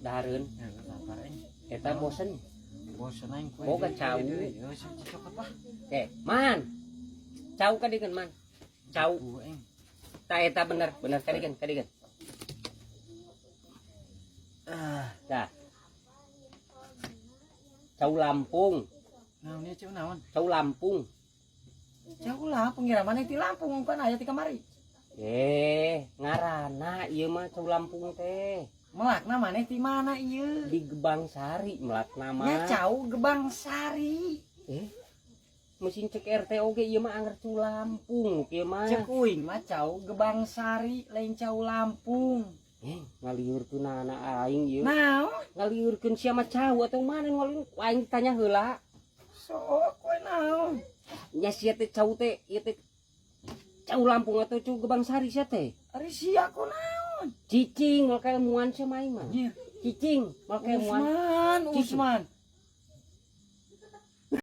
Dahareun. Ya, lapar aing. Eta bosen. Bosen aing kue. Boga deui, cau. Kue deui. Euy, cokot lah. Eh, man. Cau kadiekeun, man. Cau. Ku aing. Tah, eta bener, bener, kadiekeun, kadiekeun. Ah, Tah. Cau Lampung, naon ieu, cau naon? Cau Lampung. Cau Lampung ngira maneh ti Lampung kan aya ti kamari. Eh, ngarana ieu mah cau Lampung teh. Melakna maneh ti mana ieu? Di Gebang Sari melakna mah. Nya cau Gebang Sari. Eh, mesin cek RT oge ieu mah anger cau Lampung ieu mah. Cek uing mah cau Gebang Sari, lain cau Lampung. Eh, ngaliurkeun anak aing ieu. Naon? Ngaliurkeun sia mah cau atau mana ngaliur aing ditanya heula. Sok we naon? Nya sia teh cau teh ieu teh cau Lampung atau cau Gebang Sari sia teh? Ari sia ku naon? Cicing moal kailmuan sia mah aing mah. Anjir. Cicing moal kailmuan. Usman, Cicing. Usman.